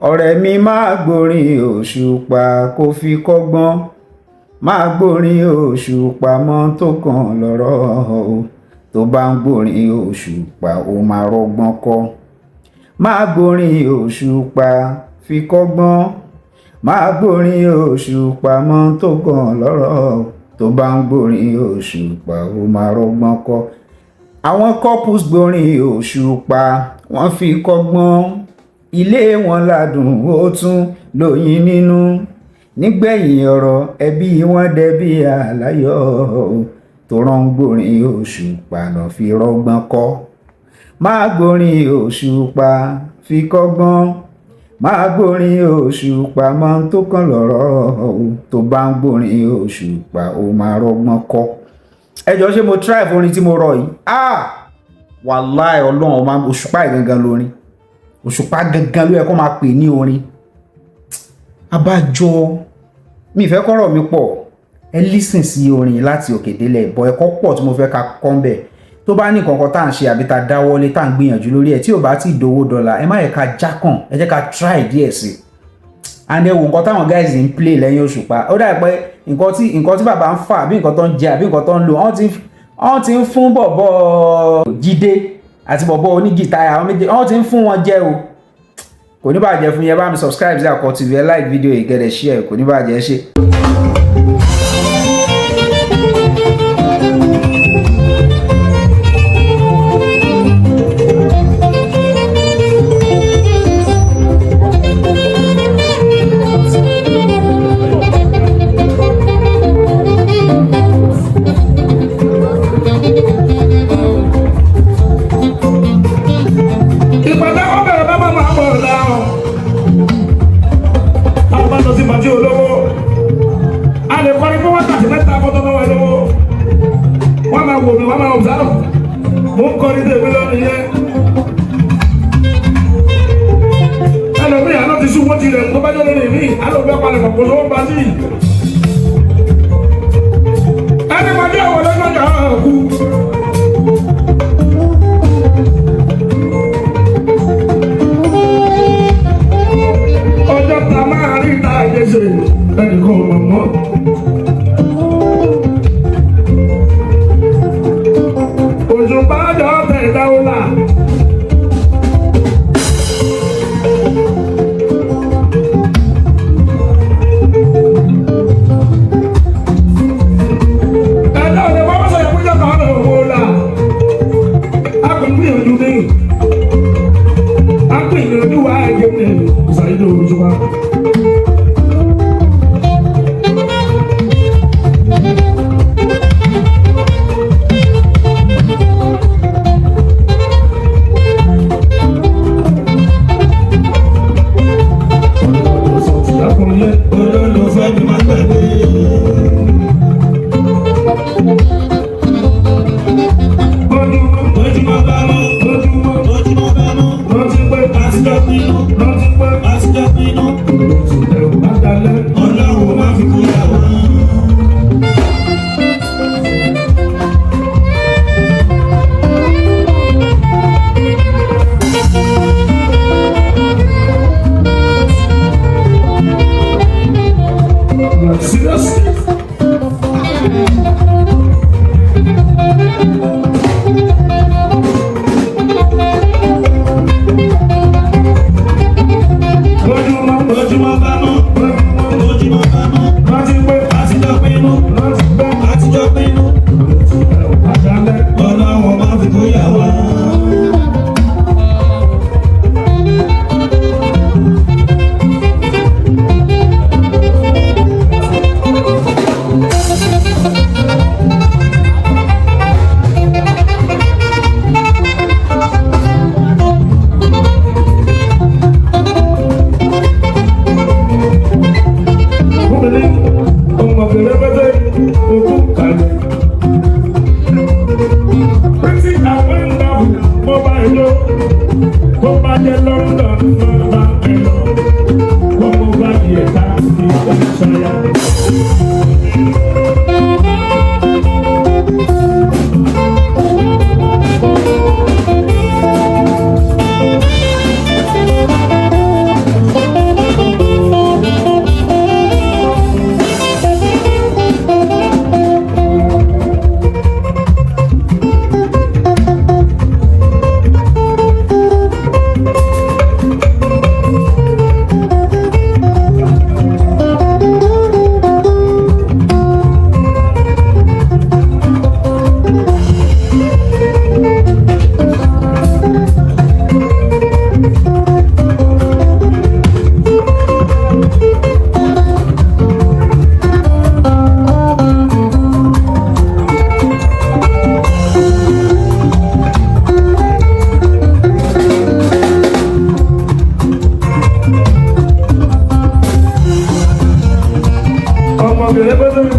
Ọ̀rẹ́ mi, máa gbórin Òṣùpá kó fi kọ́gbọ́n. Máa gbórin Òṣùpá mọ́ tó kàn lọ́rọ̀ o. Tó bá ń gbórin Òṣùpá, ó máa rọ́gbọ́n kọ́. Máa gbórin Òṣùpá fi kọ́gbọ́n. Máa gbórin Òṣùpá mọ́ tó kàn lọ́rọ̀ o. Tó bá ń gbórin Òṣùpá, ó máa rọ́gbọ́n kọ́. Àwọn couples gbórin Òṣùpá, wọ́n fi kọ́gbọ́n. Ilé wọn ládùn, ó tún lóyin nínú. Nígbẹ̀yìn ọ̀rọ̀, ẹbí wọn dẹbí aláyọ̀ tó rán. Gbórin Òṣùpá lọ fi rọ́gbọ́n kọ́. Máa gbórin Òṣùpá fi kọ́gbọ́n. Máa gbórin Òṣùpá mọ́ tó kàn lọ́rọ̀ o. Tó bá ń gbórin Òṣùpá, ó máa rọ́gbọ́n kọ́. Ẹ jọ, ṣé mo try fún orin tí mo rọ yìí? Ah, wàláì, Ọlọ́run ọmọ, Òṣùpá yìí gangan lórin. Òṣùpá gangan ló yẹ kó máa pè ní orin. Abájọ mi ìfẹ́ kọ́rọ̀ mi pọ̀. Ẹ listen sí orin láti òkè délẹ̀ bọ̀. Ẹ̀kọ́ pọ̀ tí mo fẹ́ ka kọ́ ń bẹ̀. Tó bá ní nǹkan kan tá à ń ṣe àbí tá a dáwọ́lé, tá à ń gbìyànjú lórí ẹ̀, tí ò bá tí ì dowó dọ́là, ẹ má yẹ ká jákàn, ẹ jẹ́ ká try díẹ̀ sí i. And ẹ wo nǹkan táwọn guys ń play lẹ́yìn Òṣùpá. Ó dà pé nǹkan tí bàbá ń fà, àbí nǹkan tó ń jẹ, àbí nǹkan tó ń lò, wọ́n ti ń fún bọ̀bọ̀ Jídé àti bọ̀bọ̀ onígìtá, àwọn méjì, wọ́n ti ń fún wọn jẹ o. Kò ní bàjẹ́ fún yẹn. Bá mi subscribe sí Àkọ́ TV, ẹ like video yìí, kẹ́ dẹ̀ share. Kò ní bàjẹ́, ṣe. Ìpàdé wọn bẹ̀rẹ̀ bá máa bọ̀ láwọn. Tá a bá lọ sí pàtí olówó, a lè kọrin fún wákàtí 3 kọ́tọ́ náà wà lówó. Wọ́n máa wò mí, wọ́n máa observe. Mo ń kọrin tèmi lọ nìyẹn. Ẹlòmíì àná ti sún wọ́n ti rẹ̀ tó bá jọ́ lórí mi, àlọ́ fẹ́ palẹ̀ mọ̀ kó lówó bá sí. Ẹni pàdé àwọn ọlọ́jọ́ kú. Ọjọ́ ta máa rí ta àjẹsè, ẹnìkan ò mọ̀ mọ́. Òṣùpá jọ tẹ̀ dáwọ́là. Ẹ̀dá òde wọ́n sọ̀rọ̀ fún ìjọba ọ̀rọ̀ òwò la. A kò gbìyànjú ní. A gbìyànjú wa ẹ̀jẹ̀ ní ìsàlẹ̀ Òṣùpá. Olólùfẹ́ mi, máa gbàgbé. Ojúmọ́, Ojúmọ́ bá mọ́, ojúmọ́, ojúmọ́ bá mọ́. Rántí pé, Àtijọ́ pinnu, rántí pé, àtijọ́ pinnu. Ẹ̀rù bá dalẹ̀. Ọlọ́run má fi kú yà wá. Serious? Ojúmọ́, Ojúmọ́ bá mọ́, Ọmọ kẹrẹ pẹ́sẹ́.